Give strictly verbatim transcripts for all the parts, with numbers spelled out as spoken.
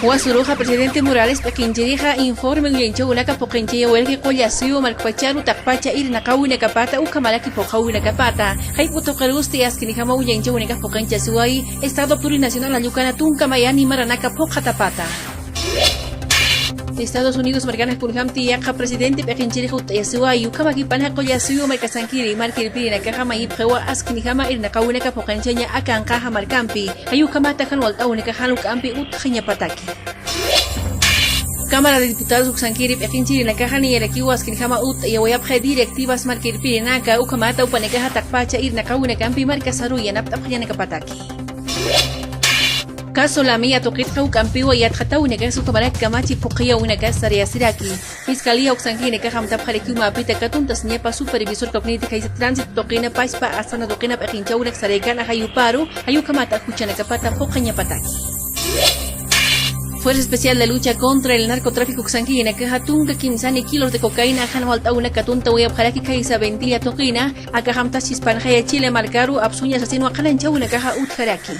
Wasuruxa presidente Morales p'iqinchirixa informe uñañchawinaka phuqinchayawayaraki qullasuyu markpacharu taqpacha irnaqawinakapata ukhamaraki phuqhawinakapata. Jayp'u tuqirusti askinijama uñañchawinaka phuqinchasiwayi Estado Plurinacional Allucana tunka mayani maranaka phuqhatapata. Estados Unidos markana kunjamti yaqha presidente p'iqinchirix utt'ayasiwayi, ukhamaki panxa qullasuyu markasankiri markirpirinakaxa mayipxiwa askinijama irnaqawinaka phuqinchaña akanqaxa markampi. Jay ukhamata jan walt'awinakaxa jan juk'ampi utjañapataki. Cámara de Diputados uksankiri p'iqinchirinakaxa niyarakiwa askinijama utt'ayawayapxi directivas markirpirinaka, ukhamata upanakaxa taqpacha irnaqawinakampi markasaru yanapt'apxañanakapataki. Caso Lamia tuqitxa juk'ampiwa yatxatawinakasa ukhamarak kamachi phuqhiyawinakasa sariyasiraki. Fiscalía uksankirinakaxa amtapxarakiw mäpita katuntasiñapa supervisor kawkniti khaysa tránsito tuqina pachpa astana tuqina p'iqinchawinaka saraykan ajayuparu, jay ukhamata juchanakapata phuqhañapataki. Fuerza Especial de Lucha contra el Narcotráfico uksankirinakaxa tunka kimsani kilos de cocaína jan walt'awinaka katuntawayapxaraki khaysa ventilla tuqina, akax amtas chispanxaya Chile markaru apsuña sasinwa qhananchawinakaxa utjaraki.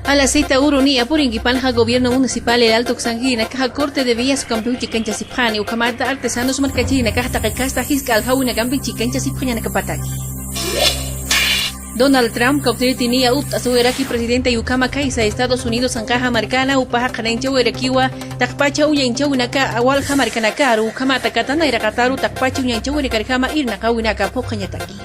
A la cita uru niya purinkipanxa gobierno municipal El Alto uksankirinakaxa corte de vías ukampiw chikanchasipxani, ukhamata artesanos markachirinakaxa taqi kasta jisk'a aljawinakampi chikanchasipxañanakapataki. Donald Trump kawkniriti niya utt'asiwayaraki presidente ukhama khaysa Estados Unidos anqaxa markana, upaxa qhananchawayarakiwa taqpacha uñañchawinaka walja markanakaru, ukhamata katana iraqataru taqpacha uñañchawinakarjama irnaqawinaka phuqhañataki.